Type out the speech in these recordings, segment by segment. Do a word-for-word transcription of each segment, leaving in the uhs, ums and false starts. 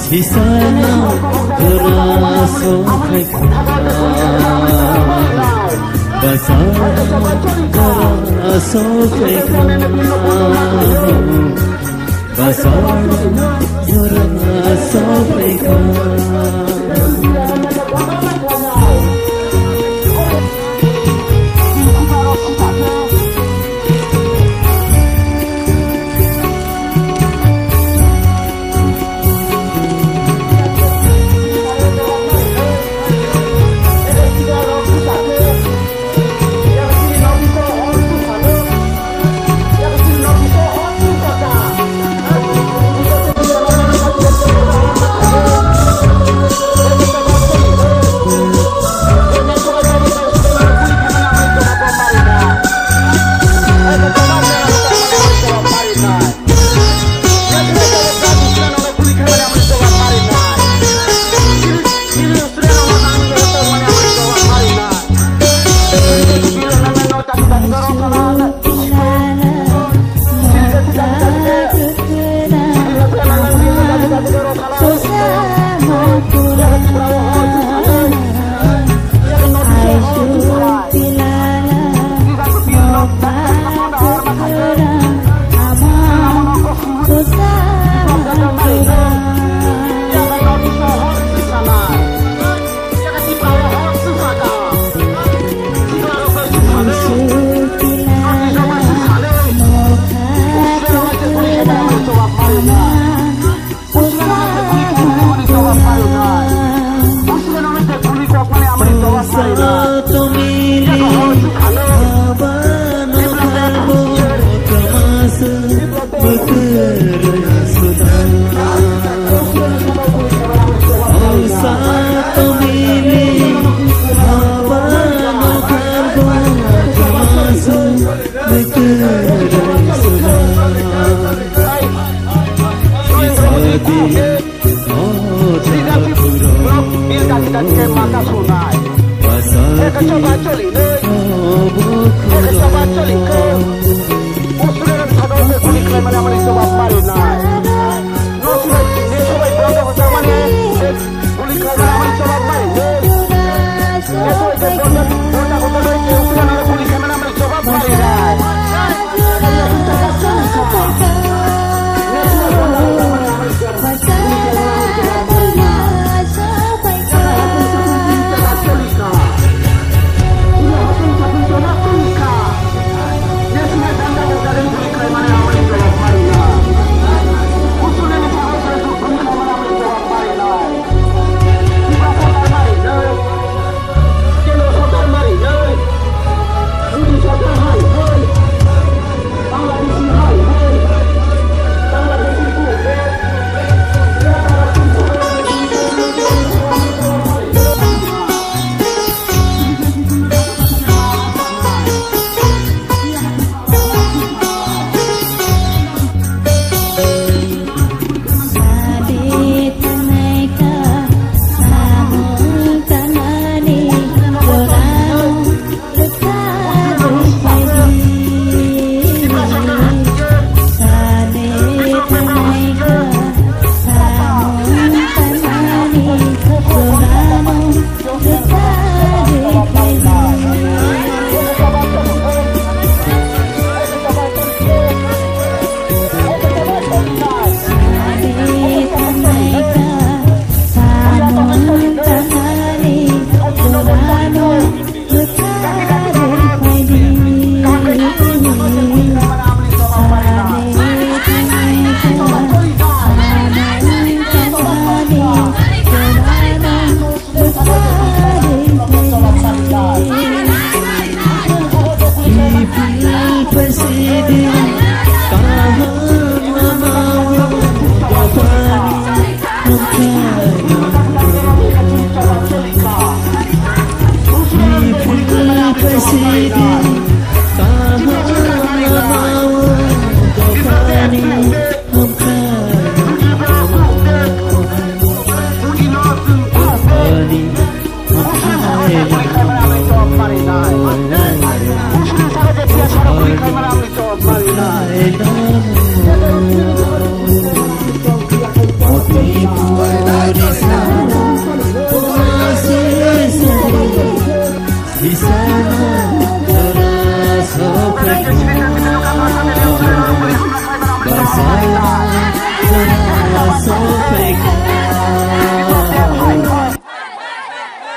Sisano kora so khai kha, basano kora so khai kha, basano kora so khai kha.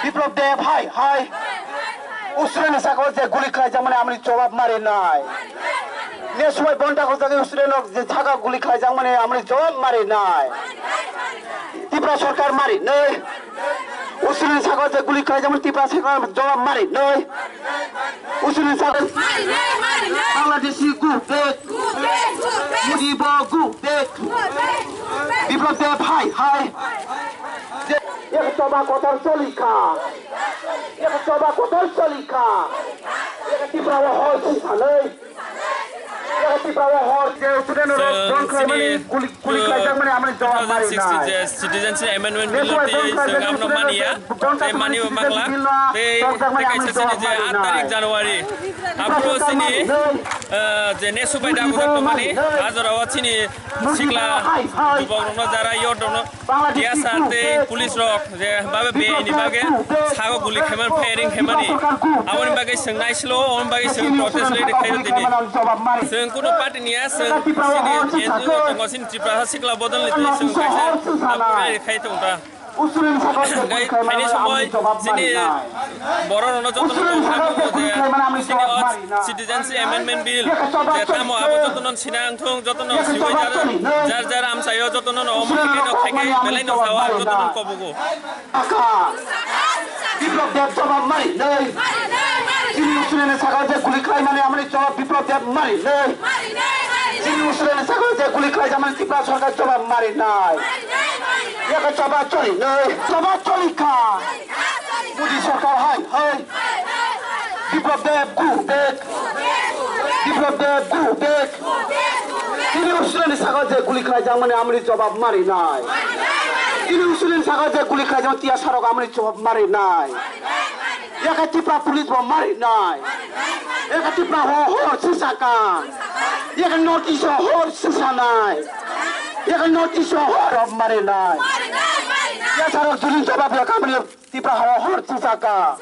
Biplop Deb hai hai. Usreni saka o je guli khlaijakmani amoni jobab marinai. Neswai bonta kok jagwi usreno je saka guli khlaijakmani amoni jobab marinai. Tipra sorkar marinai. Usreni saka o je guli khlaijakmani Tipra sorkar jobab marinai. Usreni saka o Bangladeshi go back. Modi bo go back. Biplop Deb hai hai. Ek choba kotor cholikha. Ek choba kotor cholikha. Ek Tipra o hor sing sanai. Ek Tipra o hor je student rok bon khlaimani guli guli khlaijakmani amoni jawab mari nai. Citizenship Amendment Bill tei chwng amno mania. Tei mani bo mangla. Tei tei kaisa sini je aat tarik January. Aphuru sini je nesu bai dago mani. Ajora o sini sikla jubok rokno jara yo dono. T S R tei police rok je babe bini bage sago guli khaimani, firing khaimani. Aboni bage chwng naisilo, aboni bage chwng protest rally khaio tini. Chwng kuno party niya, chwng sini N G O tongo, sini Tripura sikla bodol ni twi chwng kaisa rally khai tong ta. Gai phaini somoi sini borok rokno jotono kok bai bugo je sini o Citizenship Amendment Bill je tamo abo jotono sina wngthung, jotono siwi jar jar amchaio jotono no omo khe no khai khai belai no sawa jotono kobugo. Aka Biplop Deb jawab mari nai. Chini usreni saka je guli khlai mani amoni jawab Biplop Deb mari nai. Chini usreni saka je guli khlai jamani Tripura sorkar jawab mari nai. Yaka choba choli nai, choba choli kha. Modi sorkar hai hai. Biplop Deb go back. Biplop Deb go back. Chini usreni saka je guli khlai jamani amoni jawab mari nai. Chini usreni saka je guli khlai jamani T S R rok amoni jawab mari nai. Yaka Tripura police bo mari nai. Yaka Tripura ho hor sisaka. Yaka North East ho hor sisanai. Yaka North East ho hor mari nai. Ya sarok juni jawab ya kamri Tripura ho hor sisaka.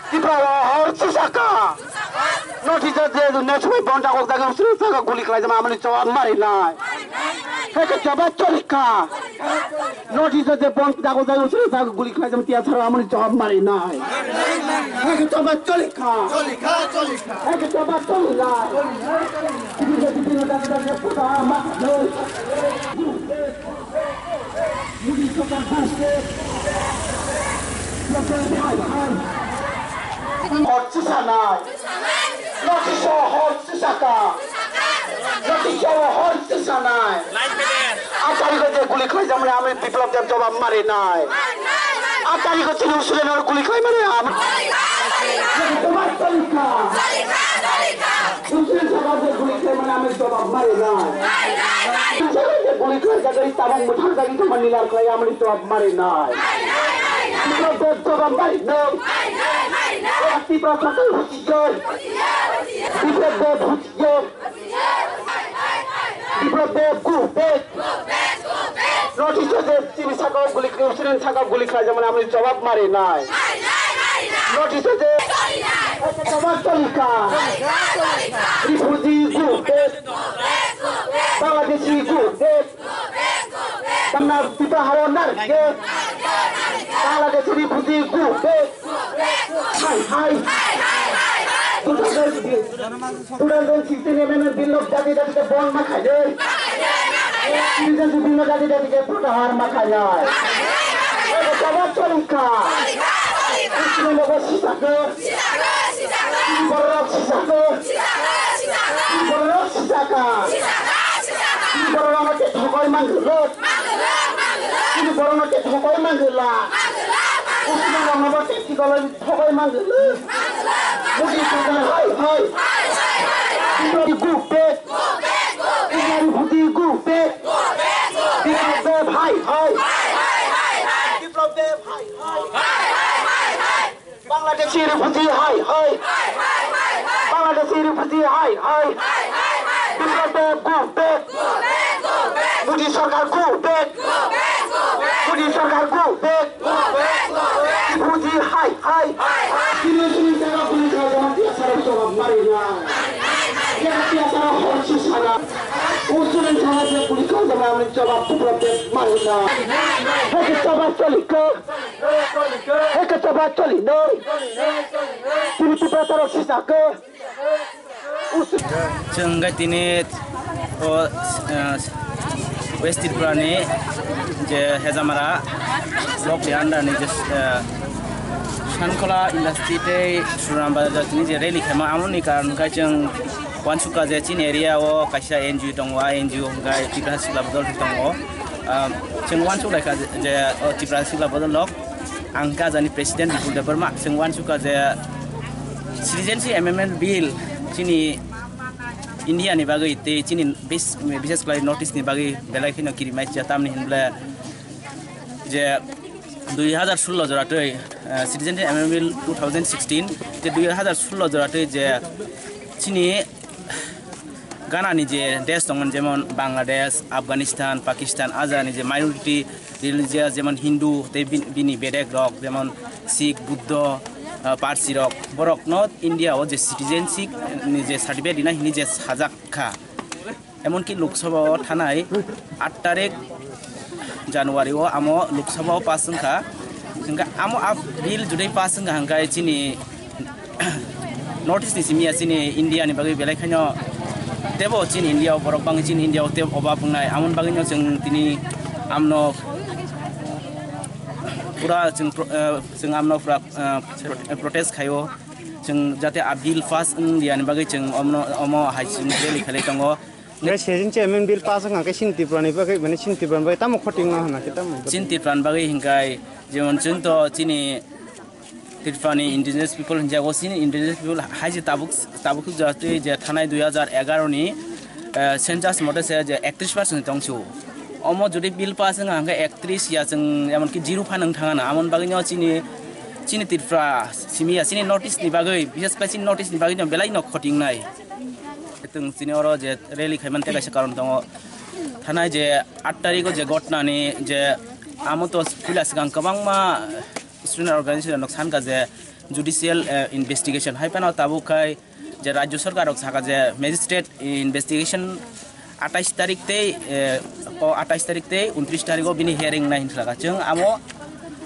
Tripura ho hor sisaka. North East je next week bonta kok jage usri saka guli khlai jama amani jawab mari nai. Yaka jawab choli kha. North East je bomb dago dago se sa guli khlai jam tia sara amoni jawab mari nai. Hai ke choba choli kha. Choli kha, choli kha. Hai ke choba choli la. Hor sisa nai. North East hor sisa ka. North East hor sisa nai. Aat tarikh o je guli khlai jamani ami Biplop Deb jawab mari nai. Aat tarikh o chini usreni guli khlai mani ami. Jawab mari nai. Usreni saka je guli khlai mani ami jawab mari nai. Usreni je guli khlai jagari tabang muthang jagi tongmani lar khlai amani jawab mari nai. Biplop Deb jawab mari nai. Tipra Motha husiar. Biplop Deb husiar. Biplop Deb go back. North East o je chini saka o guli, Muslim saka o guli khlai jamani amoni jawab mari nai. North East o je jawab choli kha. Refugee go back. Bangladeshi go back. Bangla Tripura hao nar ke. Bangladeshi refugee go back. Hai hai. Two thousand, two thousand sixteen amendment bill no jati jati ke bon ma khai de. Citizenship bill no jati jati ke protyahar ma khai nai. Ego jawab choli kha. Isme logo sisa ke. Borok sisa ke. Borok sisa ka. Borok ke thokoi mang lo. Borok ke thokoi mang la. Isme logo ke thokoi mang lo. Modi sorkar hai hai. Biplop Deb go back. Biplop Deb hai hai. Biplop Deb hai hai. Bangladeshi refugee hai hai. Bangladeshi refugee hai hai. Bangladesh go back. Modi sarkar go back. Modi sarkar go back. Refugee hai hai. Sini sini jaga puni kha jama tiya sarap jawab mari na. Tiya tiya sarap horsi sana. Usulin sana tiya puni kha jama amni jawab pupra back mari na. Hei ke jawab choli ke. Hei ke jawab choli noi. Sini tiya sarap sisa ke. Chwng wngkha tini o, eh, West Tripura ni je Hejamara block ni under ni je, eh, Sankhola industry tei Surambazar tini je rally khaima, amoni karon wngkha chwng uansukha je chini area o kaisa N G O tongo, a N G O hwnkhe Tiprasa Sikla Bodol tongo. Ah, chwng uansuk laikha je, je, o Tiprasa Sikla Bodol rok. Ang kajani President Bipul Debbarma, chwng uansukha je Citizenship Amendment Bill chini India ni bagwi tei chini bis-, bises khlai North East ni bagwi belai kheno kirimai cha, tamni hinble je dui hazar sullo jora twi, eh, Citizenship Amendment Bill two thousand sixteen, je dui hazar sullo jora twi je chini Ganani je desh tongmani, jemon Bangladesh, Afghanistan, Pakistan, a jagani je minority religious, jemon Hindu, tei bin-, bini bedek rok, jemon Sikh, Buddho, ah, Parsi rok, borok no India o je citizenship ni je certificate rina hini je sajak kha. Emonki Lok Sabha o thanai aat tarik January o amo Lok Sabha o pass wngkha. Hwnkhe amo a bill judai pass wngkha hwnkhe chini North East ni simi ya, chini India ni bagwi belai khaino tebo chini India o borok bangwi chini India o tebo obab wngnai. Amoni bagwino chwng tini amno pura chwng pro-, eh, chwng amno pura, eh, pro-, protest khaio. Chwng jate a bill pass wng ya ni bagwi chwng omno, omo hai chwng rally khalai tongo. Hwnkhe season chairman bill pass wngkha khe chini Tripura ni bagwi, mane chini Tripura ni bagwi tamo khoting no hwnna khe tamo? Chini Tripura ni bagwi hwnkhe jemon chwng to chini Tripura ni indigenous people hwnjago, chini indigenous people hai je tabuk, tabuk jatwi je thanai dui hazar egaroh ni, eh, census mote se je ektrish percent tong su. Omo jodi bill pass wngkha hwnkhe ektrish ya chwng emonki zero phan wng thangano. Amoni bagwino chini, chini Tripura simi ya, chini North East ni bagwi, bishes khlai chini North East ni bagwino belai no khoting nai. Chwng chini oro je rally khaimani tei kaisa karon tongo. Thanai je aat tarikh o je ghotna ni je amo to puila swkang kwbangma student organization rok sanka je judicial, eh, investigation hai phano tabuk khai je rajyo sarkar rok saka je magistrate investigation atais tarikh tei, eh, o atais tarikh tei untris tarikh o bini hearing nai hinwi saka. Chwng amo,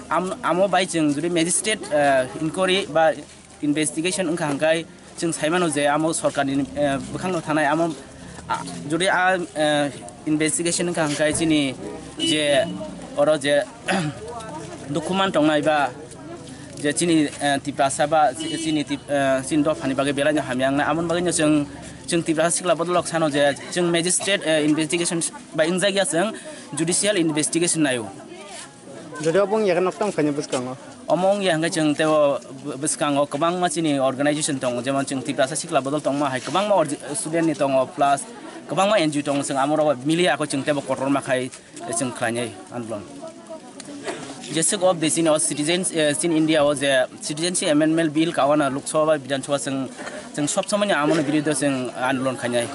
am-, amo bai chwng jodi magistrate, eh, inquiry ba investigation wngkha hwnkhe chwng saimano je amo sorkarni, eh, bwkhakno thanai amo, ah, jodi a, eh, investigation wngkha hwnkhe chini je oro je dukhuman tongnai ba je chini, eh, Tiprasa ba chi-, chini Tip-, eh, chini dophani bagwi belaino hamya wngnai, amoni bagwino chwng, chwng Tiprasa sikla bodolrok sano je chwng magistrate, eh, investigation bai wngjakya, chwng judicial investigation naio. Jodi obo wngya khe nok tamo khaina bwskango? Omo wngya hwnkhe chwng teibo bw-, bwskango kwbangma chini organization tongo, jemon chwng Tiprasa sikla bodol tongma hai kwbangma org-, student ni tongo, plus kwbangma N G O tongo, chwng amorok miliya khe chwng teibo kotorma khai chwng khlainai andolon. Jeswk o de chini o citizens, eh, chini India o je Citizenship Amendment Bill kawana Lok Sabha bai Bidhan Sabha chwng, chwng sob somoi ni amoni biruddhe chwng andolon khainai.